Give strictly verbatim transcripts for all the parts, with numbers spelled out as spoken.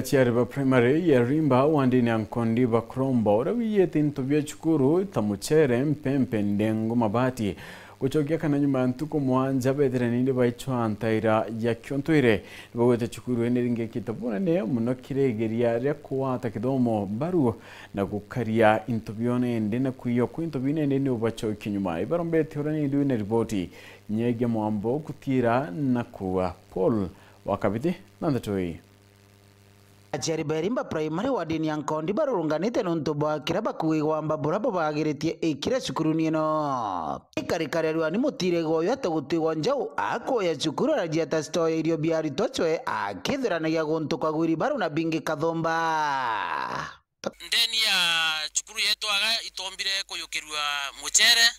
Aciari ba primary ya Rimba wandini ya Nkondi bakuromba uria wiyite into bia cukuru ta muchere, mpempe, ndengu, mabati gucokia kana nyuma ya ntuku mwanja bethire nindi baicwa ntaira ya kiontwire. Nibaugite cukuru indi ringikite bunene muno kirigeria ria kugwata kithomo baru na gukaria into biona indi na kwiywa kwa into bina indi ni ubacokia nyuma. Ibarombete uria nindi wina riboti nyegie mwambo kutira na kuua. Paul wa Kabithi na ndeto ii. Aciari ba Rimba Primary wardini ya Nkondi barurunganite nontu bwa kiria bakuigwa mbabura bubagiritie ikira cukuruni ino. Ikarikari ariwa ni mutire goyo atagutwigwa njau akuoya cukuru arajia ta store ya irio bia aritwa cwe akithiranagia guntu kwa gwiri baru na bingi kathumba. Ndeni ya cukuru yetu aga itombire kuyukirua muchere,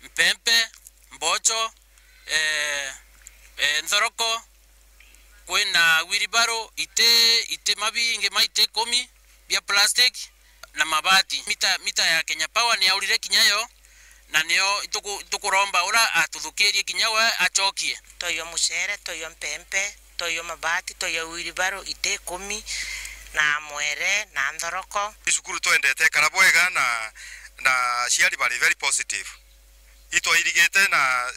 mpempe, mboco, eh, eh, nthoroko, kwina wheelbarrow, iti, iti mabingi ma iti ikumi bia plastic na mabati. Mita, mita ya Kenya Power ni yaurire kinya yo, na nio ituku-, itukuromba ura atuthukirie kinya we acokie. Toyo mucere, toyo mpempe, toyo mabati, toyo wheelbarrow, iti ikumi, na mwere, na nthoroko. Cukuru twendete ikara bwega na, na aciari bari very positive. Itwairigite na,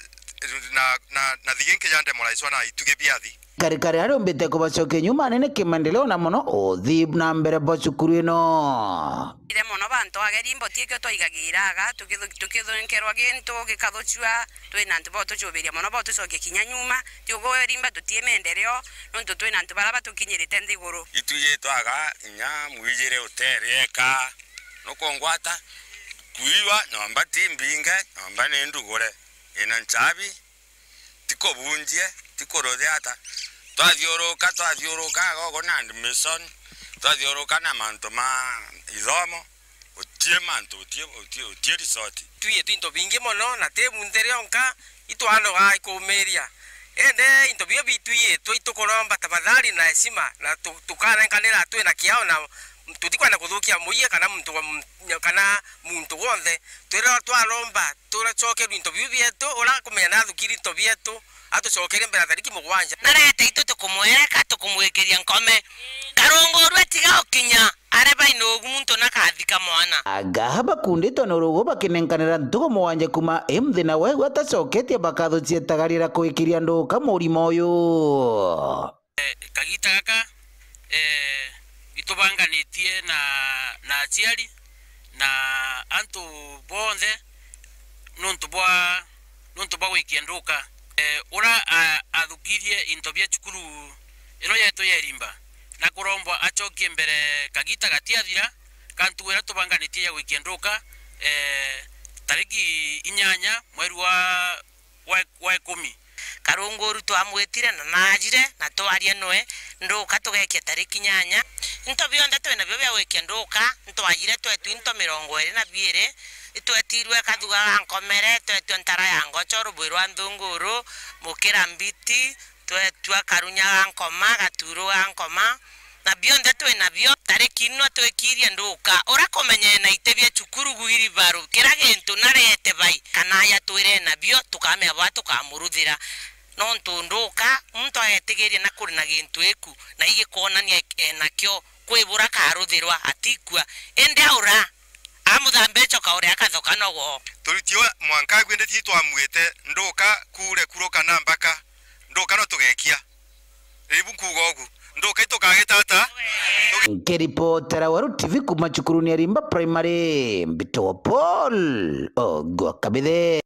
na, na, na thigi nki ya ndemoraichwa na itugi biathi. Karikari aria umbite kubacokia nyuma anene kimaendeleo na mono uthii na mbere bwa cukuru ino. Ire mono bantu ageri mbotie kio twaigagiraga, tukithu-, tukithunkerwa gintu gikathucua, twina antu botucubiria mono botucokia kinya nyuma, tiugu rimba tutie maendeleo, nontu twina antu baria batukinyirite nthiguru. Itwiji twaga inya mwijire uterieka, nukungwata, kuiwa, nyomba ti mbinge, nyomba ni ndugure, ina nchabi, tikubunjie, tikuruthia ata. Twathiuruka, twathiuruka gogo na admission, twathiuruka na mantu ma ithomo, utie mantu, utie, utie, utie resort. Twi-, twinto bingi mono, na ti bunthe rionka, itwanoga ikumiria. Ende into bio bitwiyitwe itukuromba tafadhali na heshima, na tu-, tukarenkanira twi na kiao, na tutikwenda kuthukia muiye kana muntu wa m-, kana muntu wonthe. Twirwa twaromba turacokerua into biu bietu, ura kumenya nathukiri into bietu, atucokerie mbere ya tariki mugwanja. Narete itu tukumwereka, tukumwikiria nkome. Karungurue tiga ukinya. Aria baina ugu muntu nakathika mwana. Aga bakunditwe na urugu bakinenkanira ntuku mugwanja kuma i muthenya weu atacoketie bakathucia itagarira kwikiria nduka murimo uyu. Eh, kagita gaka, eh, itubanganitie na, na aciari na antu bonthe nuntu bwa, nuntu bwa gwikia nduka. Eh, ura a-, athukirie into bia cukuru ino yetu ya Irimba, na kurombwa acokie mbere kagita gatiathira ka ntugu iria tubanganitie ya gwikia nduka, eh, tariki inyanya mweri wa, wa, wa ikumi. Karunguru twamwitire na naajire na twaria nwe nduka tugekia tariki inyanya. Into bionthe twinabio bia gwikia nduka, ntwajire twetu into mirongo iri na biiri, itwetirwe Kathuga ga Nkomere, twetue Ntara ya Ngocho, Rubui rwa Nthunguru, Mukira Mbiti, twetue Karunya ga Nkoma, Gaturu ga Nkoma, na bionthe twi nabio. Tariki ino twikirie nduka, ura kumenyene ite bia cukuru gwiri baru, kira gintu nareete bai, kana aja twire nabio, tukamea bwa tukamuruthira. Nontu nduka, muntu agetigiria na kuri na gintu iku, na igikwonania enakio, kwibura karuthirwa, atikua. Indi aura, amuthambicho kauri akathoka nogo. Turitio mwanka agwendeti twamwite, nduka kure kuro kana mbaka, nduka no tugekia. Ribu nkuuga ugu, nduka itukagita ata? Nkiripotera Weru T V kuma cukuruni ya Rimba Primary, mbitagwa Paul Ogwa Kabithe.